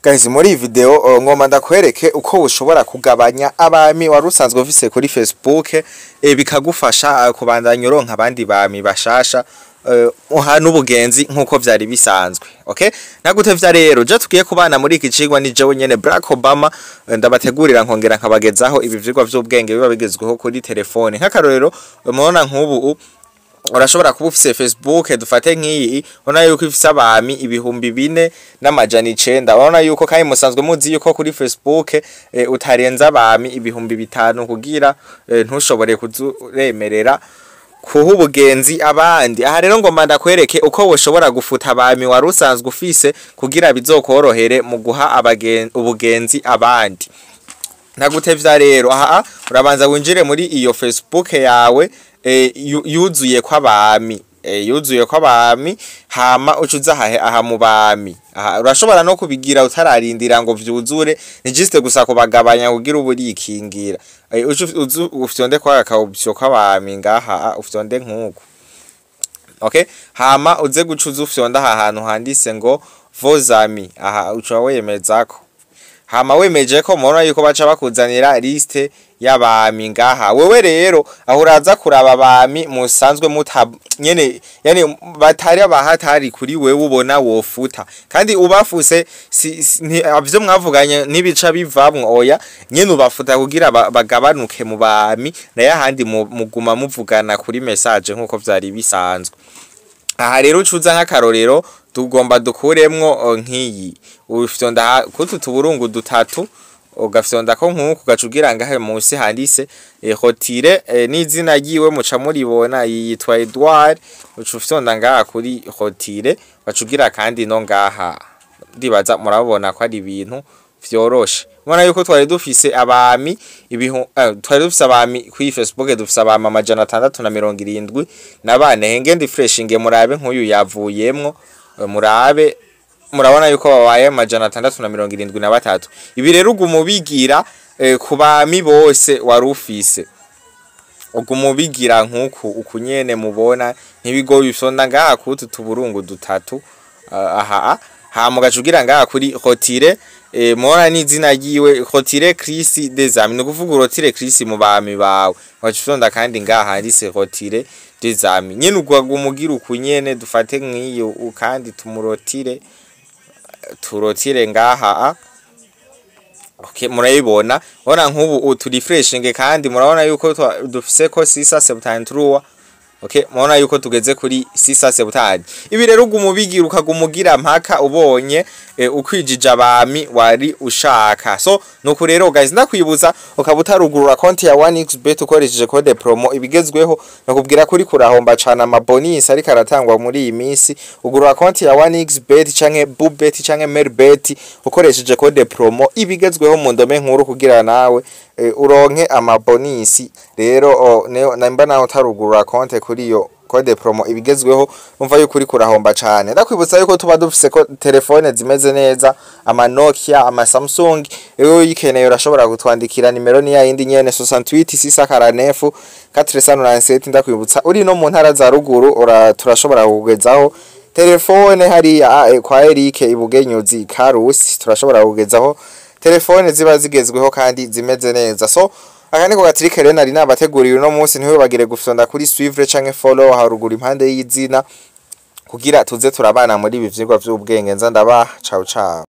Guys, muri iyi video ngomba ndakwereke uko ushobora kugabanya aba amis wari usanzwe ufise kuri Facebook, bikagufasha kubandanya uronka abandi ba amis bashasha, uha n'ubugenzi nkuko vyari bisanzwe. Okay, nagutevya rero, je tugiye kubana muri iki cigwa ni jewe nyene Barack Obama, ndabategurira nkongera nkabagezaho ibi vyigwa vy'ubwenge biba bigezweho kuri telefone. Nk'akarorero, mubona nk'ubu urashobora kuba ufise Facebook, dufate nk'iyi, ubona yuko ifise aba amis 4900. Urabona yuko kandi musanzwe muzi yuko kuri Facebook utarenza aba amis 5000 kugira ntushobore kuzuremerera kuha ubugenzi abandi. Aha rero ngomba ndakwereke uko woshobora gufuta aba amis wari usanzwe ufise kugira bizokorohere mu guha ubugenzi abandi. Ntagutevya rero, aha urabanza winjire muri iyo Facebook yawe yuzuye kw'aba amis, yuzuye kw'aba amis, hama ucuza aha mu ba amis. Aha urashobora no kubigira utararindira ngo vyuzure, ni juste gusa kubagabanya kugira uburikingira. Ucu ufyonde kwa ka option kw'aba amis ngaha, ufyonde nkuko. Okay, hama uze gucuza ufyonda aha hantu handitse ngo "vos amis". Aha uca wemezako. Hama wemeje ko, mubona yuko baca bakuzanira liste y'aba amis ngaha. Wewe rero aho uraza kuraba aba amis musanzwe muta nyene, yani batari abahatari kuri wewe, ubona wofuta. Kandi ubafuse si avyo mwavuganye n'ibica bivamwo, oya, nyene ubafuta kugira bagabanuke mu ba amis, naye ahandi muguma muvugana kuri message nkuko vyari bisanzwe. Aha rero ucuza, nk'akarorero tugomba dukuremwo nk'iyi, ufyonda kutu tuburungu dutatu, ugafyonda ko nkuko, ugaca ugira ngahe munsi handitse "retirer", n'izina ryiwe muca muribona, yitwa Edouard. Uca ufyonda ngaha kuri "retirer", ugaca ugira kandi no ngaha. Ndibaza murabona ko ari ibintu vyoroshe. Ubona yuko twari dufise aba amis twari dufise aba amis kuri Facebook, dufise aba amis 674. Henge ndi refreshinge murabe nk'uyu yavuyemwo, murabe, murabona yuko babaye 673. Ibi rero uguma ubigira ku ba amis bose wari ufise, uguma ubigira nk'uku uku nyene mubona, ntibigoye. Ufyonda ngaha kutu tuburungu dutatu, aha, hama ugaca ugira ngaha kuri "retirer". Mubona n'izina ryiwe, "retirer Chris des amis", ni ukuvuga uretire Chris mu ba amis bawe. Ugaca ufyonda kandi ngaha handitse "retirer des amis". Nyene uguma ugira uku nyene. Dufate nk'iyo kandi tumuretire, turetire ngaha. Okay, murayibona, bona nk'ubu turefreshinge kandi murabona yuko dufise ko 673. Okay, murabona yuko tugeze kuri 670. Ibi rero uguma ubigira, ukaguma ugira mpaka ubonye ukwijije aba amis wari ushaka. So nuko rero guys, ndakwibutsa, ukaba utarugurura konti ya 1xBet ukoresheje code promo ibigezweho, nakubwira kuri kurahomba cana ama bonus ariko aratangwa muri iyi minsi. Ugurura konti ya 1xBet canke Bubet canke Melbet ukoresheje code promo ibigezweho mu ndome nkuru kugira nawe uronke ama bonus. Rero nimba nawe utarugurura konti kuri iyo code promo ibigezweho, umva yuko uri kurahomba cane. Ndakwibutsa yuko tuba dufise ko telefone zimeze neza, ama Nokia, ama Samsung. Iyo uyikeneye urashobora kutwandikira, nimero ni ya yindi nyene, 68 649 497. Ndakwibutsa, uri no mu ntara za ruguru turashobora kukugezaho telefone hariya kwa Eric Ibugenyuzi Karusi. Turashobora kukugezaho telefone ziba zigezweho kandi zimeze neza. So aka niko gatrick rero nari nabateguriye uno munsi. Ntiwibagire gufyonda kuri "suivre" canke "follow" haruguru impande y'izina kugira tuze turabana muri ibi vyigwa vy'ubwenge nza ndabaha. Ciao ciao.